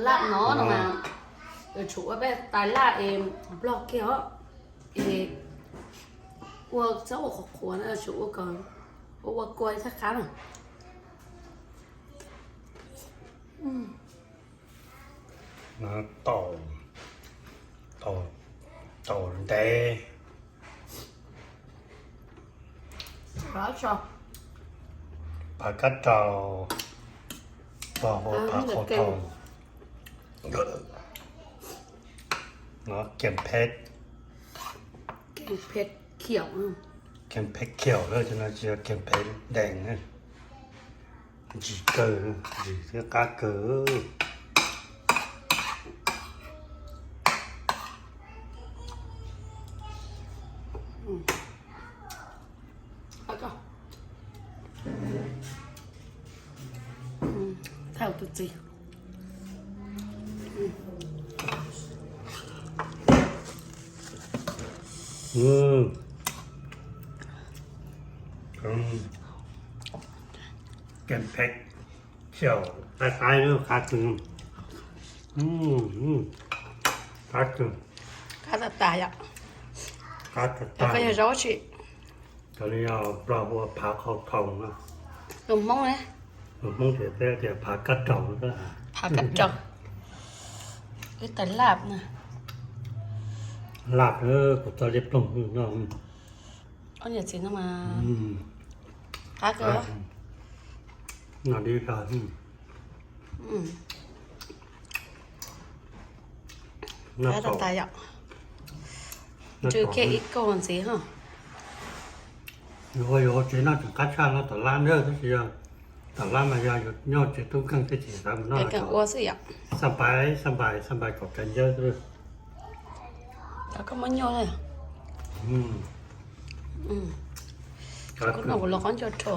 Laj no no mas, yuav tsum ua peb tais laj es nplog kiag os, es ua txhob ua qhuav qhuav na, yuav tsum ua kom ua ua kua ib thaj qab na. Taum, taum ntev. Phav kab raus, phav qhau thoo. No keem phem, keem phem khiaum na, cov no tsis yog keem phem dees na. Ntsim kawg, ntsim thiab qab kawg. Thauj tus txiv. Keem phem khiaum, qaib qaib, qab kawg, qab kawg. Qab tas tas yom. Qab tas tas. Koj yog zaub tsi? Cov no yog Nplog hu ua phav qhau thoo no. Lus Hmoob ne? Lus Hmoob ces peb tias phav kab raus. Phav kab raus. Ib tais laj na. Laj, kuv txoj liab ploog no. Ob niam txiv no mas qab kawg. No dib. Qab tas tas yom. Ntsw kiag ib kaug ntxiv ho. Yus ua yus hauv tsev noj tseem qab tshaj noj tom lab ntag, tab sis yog tom lab mas yog yus nyob tsev tub nkeeg thiaj tsis xav mus noj. Ua xwb yom. Xaj npais, xaj npais, xaj npais kom kav ncawb xwb. Koj muab nyuaj. Kuv noj kuv los qab ncua rho.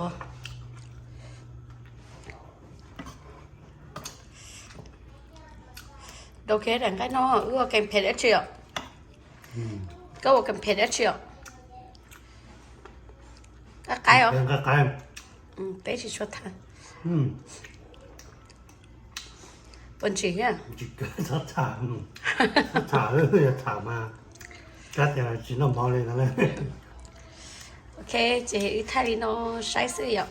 Rau kiag daim nqaij no, wb ua keem phem dab tsi os? Koj ua keem phem dab tsi os? Qab qaib os? Peb tsis tshua tham. Puas ntsim thiab? Txhob tham, txhob tham, yog tham mas kab tias tsis noj mov li no. Ok, ces wb thaij li no saib xwb yom.